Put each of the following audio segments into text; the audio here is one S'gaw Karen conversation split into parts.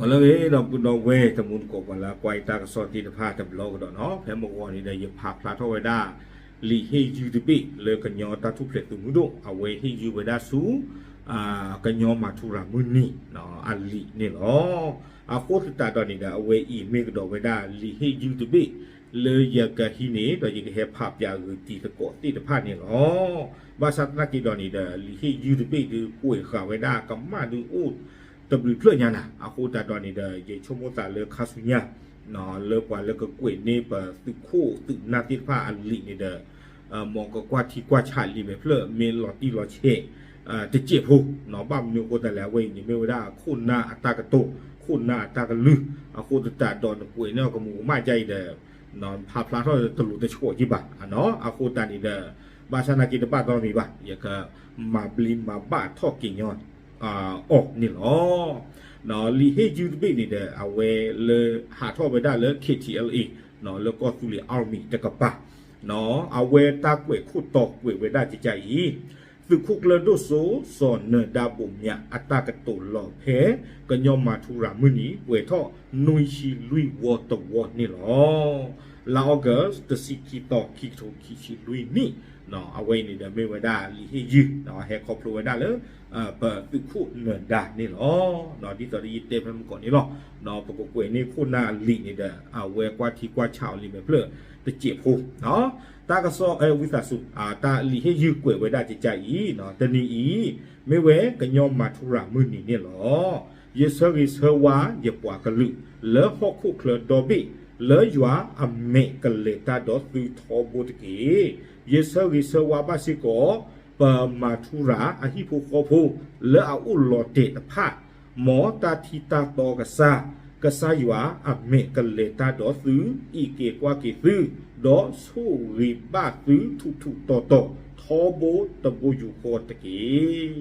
အိၣ်လၢအဂ့ၤ ဒီပုၢ်ဒီဝဲၢ်တံၤသကိး ပှၤလၢကွၢ်ယတၢ်ကစီၣ်သ့ၣ်တဖၣ်တဘျီကဒီးနီၤ, ဖဲမုၢ်ဂီၤန့ၣ်ဒီး ယဖးဖျါထီၣ်ဝဲဒၣ် လံာ်ဟ့ၣ်ယုၢ်တဘ့ၣ်လၢကညီတၢ်ထူၣ်ဖျဲးသုးမုၢ်ဒိၣ် အဝဲဟ့ၣ်ယုၢ်ဝဲဒၣ်ဆူ ကညီမၤထူရၤမုၢ်နံၤအလံာ်န့ၣ်လီၤ. အဃိသတးဒီးန့ၣ်ဒီး အဝဲအံၤမ့ၢ်ကဒီးဝဲဒၣ်လံာ်ဟ့ၣ်ယုၢ်တဘ့ၣ် လၢယကဟံးန့ၢ် ဒီးယကဟဲဖးပၠးဂုာ်တံၤသကိးသ့ၣ်တဖၣ်န့ၣ်လီၤ. ဘၣ်ဆၣ်သနာ်က့ဒီးန့ၣ်ဒီး လံာ်ဟ့ၣ်ယုၢ်တဘ့ၣ်ဒုးကွဲးဃာ်ဝဲဒၣ်ကမၣ်ဒုးအိၣ်တဘျုးဖျၢၣ်ညါနၤ, အဃိသတးဒီးန့ၣ်ဒီး ယဆိကမိၣ်သးလၢခါဆူညါ လၢပှၤလၢကကွဲးန့ၢ်ပသုးခိၣ်သုးနၢ်သ့ၣ်တဖၣ်အလံာ်န့ၣ်ဒီး မ်ကကွၢ်ထံကွၢ်ဆးလံာ်မဲာ်ဖျၢၣ် မ့ၢ်လီၤတံၢ်လီၤဆဲး တစဲးဖိ, ဘၣ်မနုၤအဃိသတးလဲၣ် အဝဲအံၤန့ၣ်မ့ၢ်ဝဲဒၣ်ခိၣ်နၢ်အတၢ်ကတိၤ ခိၣ်နၢ်အတၢ်ကလုၢ်, အဃိသတးဒီးနကွဲးန့ၢ်အီၤကမူးကမၣ်ဒ်အံၤဒီး ဖးဖျါထီၣ်တလိၤတဆှီးက့ဘၣ်, အဃိသတးန့ၣ်ဒီး ဘၣ်ဆၣ်သနာ်က့တဘၣ်တီမံၤဘၣ် ယကမၤဘျံးမၤဘၣ်ထီၣ်က့ၤညီအီၤန့ၣ်လီၤ. လံာ်ဟ့ၣ်ယုၢ်တဘ့ၣ်န့ၣ်ဒီး အဝဲလၢဟးထီၣ်ဝဲဒၣ်လၢ K T L A လၢကီၢ်သူလ့ၤ Army တကပၤ အဝဲတၢ်ကွဲးခိၣ်တီကွဲးဝဲဒၣ်ကကါအံၤ, သုးခိၣ်ကျၢၢ်ဒိၣ်စိ စီၤနၢၤဒါဘိးမၠး အတၢ်ကတိၤလီၤဖဲ ကညီမၤထူရၤမုၢ်နံၤ ပှဲၤထီၣ်နွံဆံလွံၢ်ဝီတဝီန့ၣ်လီၤ. လါ August တဆံခံသီ ခံကထိခံဆံလွံၢ်နံၣ်, အဝဲအံၤန့ၣ်ဒီးမ့ၢ်ဝဲဒၣ်လံာ်ဟ့ၣ်ယုၢ် ဟဲခီဖျိဝဲဒၣ်လၢ ပသုးခိၣ်နၢၤဒါန့ၣ်လီၤ. ဒ်သိးဒီးယတဲဖဲမုၢ်ကီၢ်န့ၣ်လီၤ, ပကကွဲးန့ၢ်ခိၣ်နၢ်အလံာ်န့ၣ်ဒီး အဝဲကွၢ်ထံကွၢ်ဆးအီၤလံာ်မဲာ်ဖျၢၣ်တစဲးဖိ တၢ်ကစီၣ် ဝံသးစူၤ တၢ်လံာ်ဟ့ၣ်ယုၢ်ကွဲးဝဲဒၣ်ကကါအံၤ, တနံၤအံၤ မ့ၢ်ဝဲကညီမၤထူရၤမုၢ်နံၤန့ၣ်လီၤ. ယဆၢဂ့ၤဆၢဝါယပှၤကလုာ် လၢဟီၣ်ခိၣ်ချၢဒီဘ့ၣ် လၢယွၤအမဲာ်ကလဲၤတၢ်ဒီးသုထီဘိတက့ၢ်. ယဆၢဂ့ၤဆၢဝါဘၣ်စ့ၢ်ကီး ပမၤထူရၤအဟံၣ်ဖိဃီဖိ လၢအအိၣ်လီၤတဲာ်တဖၣ် မ်တၢ်ထံတၢ်တီကစၢ်, ကစၢ်ယွၤအမဲာ်ကလဲၤတၢ်ဒီးသု အံးက့ၤကွၢ်က့ၤသု, ဒီးဆိၣ်ဂ့ၤဘၣ်သုထူးထူးတီၤတီၤ ထီဘိတဘိယူၢ်ဃီတက့ၢ်.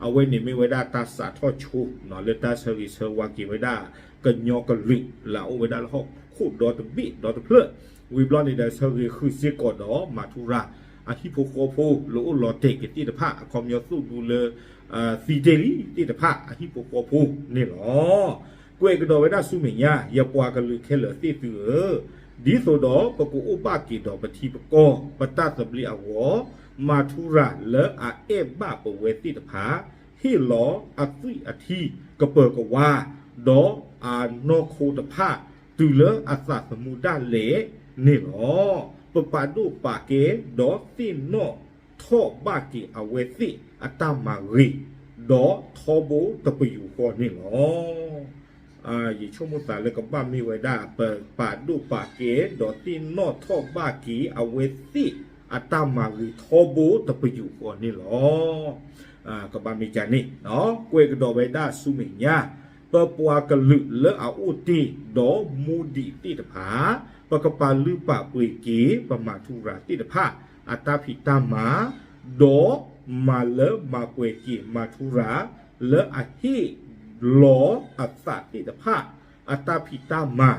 အဝဲန့ၣ်မ့ၢ်ဝဲဒၣ်တၢ်စးထီၣ်ဆိ လၢတၢ်ဆၢဂ့ၤဆၢဝါက့ၤဝဲဒၣ် ကညီကလုာ်လၢအအိၣ်ဝဲဒၣ်လၢဟီၣ်ခိၣ်ဒီတဘ့ၣ်ဒီတဖျၢၣ်, ဝံၤဘျီန့ၣ်ဒီး ဆၢဂ့ၤဃုာ်စ့ၢ်ကီးဒီးမၤထူရၤ အဟံၣ်ဖိဃီဖိလၢအိၣ်လီၤတဲာ်က့ၤသ့ၣ်တဖၣ် အခီပညီသိၣ်ဒူလၢ သံတ့ၢ်လံသ့ၣ်တဖၣ် အဟံၣ်ဖိဃီဖိန့ၣ်လီၤ. ကွဲးကဒီးဝဲဒၣ်ဆူမဲာ်ညါ ယပှၤကလုာ်ခဲလၢာ်သ့ၣ်သုဧၢ, ဒ်သိးဒီးပကအိၣ်ဘၣ်က့ၤဒီးပထံပကီၢ် ပတၢ်သဘျ့အဂီၢ်, မၤထူရၤလၢအအဲၣ်ဘၣ်ပဝဲသ့ၣ်တဖၣ် ဟ့ၣ်လီၤအသွံၣ်အထံကပၢၤကဝါ, ဒီးအနီၢ်ခိတဖၣ် တုၤလၢအသးသမူဒၣ်လဲာ်န့ၣ်လီၤ. ပပာ်ဒိၣ်ပာ်ကဲ ဒီးသ့ၣ်နီၣ်ထီၣ်ဘၣ်က့ၤအဝဲသ့ၣ်အတၢ်မၤဂ့ၤ, ဒီးထီဘိတပယူာ်ဃီန့ၣ်လီၤ. ယဆိကမိၣ်သးလၢကဘၣ်မ့ၢ်ဝဲဒၣ် ပပာ်ဒိၣ်ပာ်ကဲ ဒီးသ့ၣ်နီၣ်ထီၣ်ဘၣ်က့ၤအဝဲသ့ၣ်အတၢ်မၤဂ့ၤထီဘိတပယူာ်ဃီန့ၣ်လီၤ. ကဘၣ်မ့ၢ်ကန့ၣ် ကွဲးကဒီးဝဲဒၣ်ဆူမဲာ်ညါ ပပှၤကလုာ်လၢအအိၣ်တ့ၢ်ဒီးမူဒံးသ့ၣ်တဖၣ် ပကပာ်လုၢ်ပာ်ပှ့ၤက့ၤ ပမၤထူရၤသ့ၣ်တဖၣ် အတၢ်ဖံးတၢ်မၤ ဒီးမၤလၢမၤပှဲၤက့ၤမၤထူရၤ လၢအဟ့ၣ်လီၤအသးသ့ၣ်တဖၣ် အတၢ်ဖံးတၢ်မၤ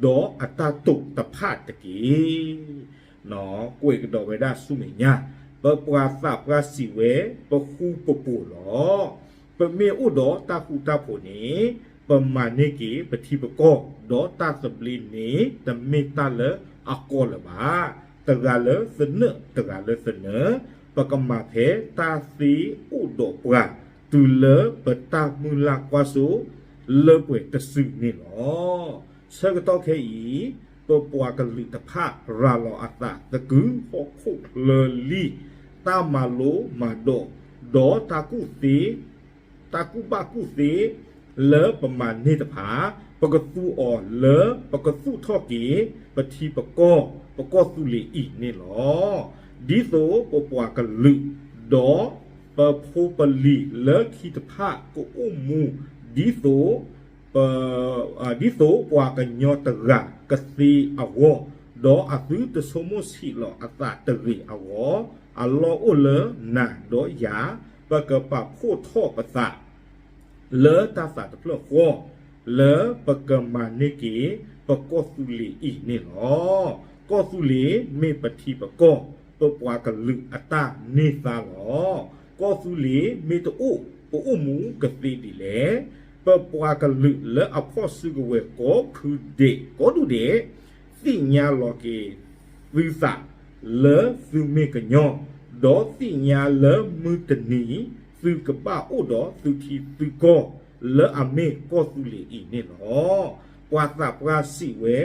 ဒီးအတၢ်တိာ်တဖၣ်တက့ၢ်. ကွဲးကဒီးဝဲဒၣ်ဆူမဲာ်ညါ ပပှၤသးပှၢ်စံးဝဲ ပဃူပဖိးလီၤ. ပမ့ၢ်အိၣ်ဒီးတၢ်ဃူတၢ်ဖိးန့ၣ် ပမၤန့ၢ်က့ၤပထံပကီၢ် ဒီးတၢ်သဘျ့န့ၣ် တမ့ၢ်တၢ်လၢအကီလၢၤဘၣ်. တဂၤလၢသနၢၣ် တဂၤလၢသနၢၣ် ပကမၤဖဲတၢ်သ့အိၣ်ဒီးပှၤ တုၤလၢပတၢ်မုၢ်လၢ်ကွၢ်စိ လၢပှဲၤတစုန့ၣ်လီၤ. ဆၢကတီၢ်ခဲအံၤ ပပှၤကလုာ်တဖၣ် ရၤလီၤအသးသကုၤဟီၣ်ခိၣ်ချၢလံ တၢ်မၤလိမၤဒိး ဒီးတၢ်ကူၣ်သ့ တၢ်ကူၣ်ဘၣ်ကူၣ်သ့ လၢပမၤန့ၢ်တဖၣ် ပကသူအီၤလၢပကသူၣ်ထီၣ်က့ၤ ပထံပကီၢ် ပကီၢ်သူလ့ၤအံၤန့ၣ်လီၤ. ဒ်သိးပပှၤကလုာ် ဒီးပဖိပလံၤလၢခံတဖၣ်ကအိၣ်မူ ဒ်သိး ဒ်သိးပှၤကညီတဂၤကသ့အဂီၢ်, ဒီးအသုတဆိကမိၣ်ဆံးလီၤအသးတဂ့ၤအဂီၢ်, အလီၢ်အိၣ်လၢနၤဒီးယၤ, ပကပာ်ဖှိၣ်ထီၣ်ပသး လၢတၢ်သးတဖျၢၣ်ဃီ, လၢပကမၤန့ၢ်က့ၤ ပကီၢ်သူလ့ၤအံၤန့ၣ်လီၤ. ကီၢ်သူလ့ၤမ့ၢ်ပထံပကီၢ်, ပပှၤကလုာ်အတၢ်န့ၢ်သါလီၤ. ကီၢ်သူလ့ၤမ့ၢ်တအိၣ်, ပအိၣ်မူကသ့ဒ်လဲၣ်. ပပှၤကလုာ်လၢအဖီၣ်စုကဝဲၤကိးဖုဒဲးကိးဒူၣ်ဒဲး, သ့ၣ်ညါလီၤက့ၤသုသးလၢသုမ့ၢ်ကညီ, ဒီးသ့ၣ်ညါလၢမုၢ်တနံၤသုကဘၣ်အိၣ်ဒီးသုထံသုကီၢ် လၢအမ့ၢ်ကီၢ်သူလ့ၤအံၤန့ၣ်လီၤ. ပှၤသးပှၢ်စံးဝဲ,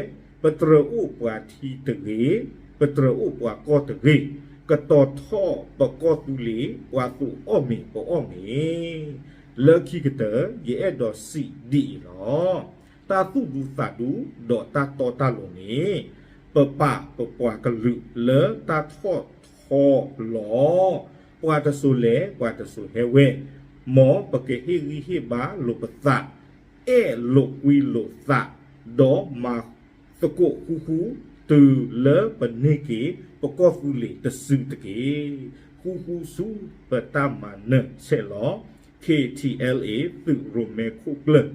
ပတြၢၤအိၣ်ပှၤထံတဂ့ၤ, ပတြၢၤအိၣ်ပှၤကီၢ်တဂ့ၤ, ကတီၤထီၣ်ပကီၢ်သူလ့ၤ ပှၤသူၣ်အီၣ်မ့ၤပအီၣ်မ့ၤ လၢခံကတၢၢ် ယအဲၣ်ဒိးစံးဒ်အံၤလီၤ. တၢ်သူၣ်ဒူသးဒူ ဒီးတၢ်တီတၢ်လိၤန့ၣ် ပပာ်ပပှၤကလုာ်လၢတၢ်ထီၣ်ထီလီၤ. ပှၤတစိၤလဲၤ ပှၤတစိၤဟဲဝဲ, မ်ပကဟ့ၣ်ဂံၢ်ဟ့ၣ်ဘါလိာ်ပသး, အဲၣ်လိာ်ကွံလိာ်သး, ဒီးမၤသကိးဃူဃူ တုၤလၢပန့ၢ်က့ၤ ပကီၢ်သူလ့ၤတစုတက့ၢ်. ဃူဃူဆူပတၢ်မၤနၢၤဆဲးလီၤ. K T L A သုးရိၣ်မဲခိၣ်ကျၢၢ်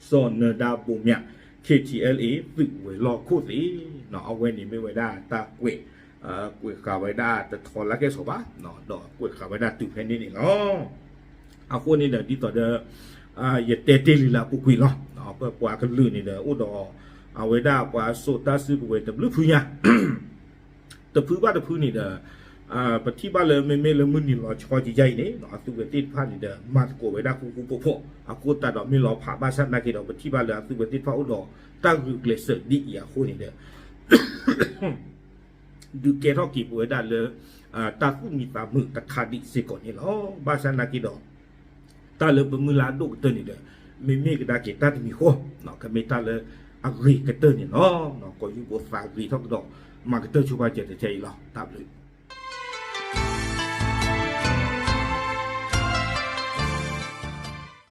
စီၤနၢၤဒါဘိးမၠး K T L A သုးဝဲၤလီၢ်ခိၣ်သ့ၣ်, အဝဲန့ၣ်မ့ၢ်ဝဲဒၣ်တၢ်ကွဲး, ကွဲးဃာ်ဝဲဒၣ်တထီလၢကဲၣ်ဆိးဘၣ်, ဒီးကွဲးဃာ်ဝဲဒၣ်တုၤဖဲန့ၣ်န့ၣ်လီၤ. အဃိန့ၣ်ဒီး ဒ်သိးဒီး ယတဲတ့ၢ်လံလၢအပူၤကွံာ်လီၤ. ပပှၤကလုာ်န့ၣ်ဒီး အိၣ်ဒီးအဝဲဒၣ်ပှၤစိာ်တၢ်စုကဝဲၤတဘျုးဖုညါ တဖုဘၣ်တဖုန့ၣ်ဒီး ပထံၣ်ဘၣ်လၢမ့မ့ၢ်လၢမုၢ်နံၤလီၤဆီကယါအံၤန့ၣ် အသုးဝဲၤသ့ၣ်တဖၣ်န့ၣ်ဒီး မၤသကိးဝဲဒၣ်ဃူဃူဖိးဖိး, အဃိသတးဒီးမ့ၢ်လီၤဖးဘၣ်ဆၣ်နာ်က့ဒီး ပထံၣ်ဘၣ်လၢအသုးဝဲၤသ့ၣ်တဖၣ်အိၣ်ဒီးတၢ်ဂုာ်ကျဲးစၢးဒ်အံၤအဃိန့ၣ်ဒီး ဒုးကဲထီၣ်က့ၤပဝဲဒၣ်လၢ တၢ်သူၣ်မံသးမုာ်တခါဒံးစ့ၢ်ကီးန့ၣ်လီၤ. ဘၣ်ဆၣ်နာ်က့ဒီး တၢ်လၢပမုၢ်လၢ်ဒိၣ်ကတၢၢ်န့ၣ်ဒီး မ့မ့ၢ်ကဒါက့ၤတၢ်တမံၤဃီ ကမ့ၢ်တၢ်လၢအဂ့ၤကတၢၢ်န့ၣ်လီၤ. ကီၢ်ယူၢ်ဖိသးဂ့ၤထီၣ်ကဒီး မၤကတၢၢ်ဆိပာ်စၢၤတထဲအံၤလီၤ. တၢ်ဘျုး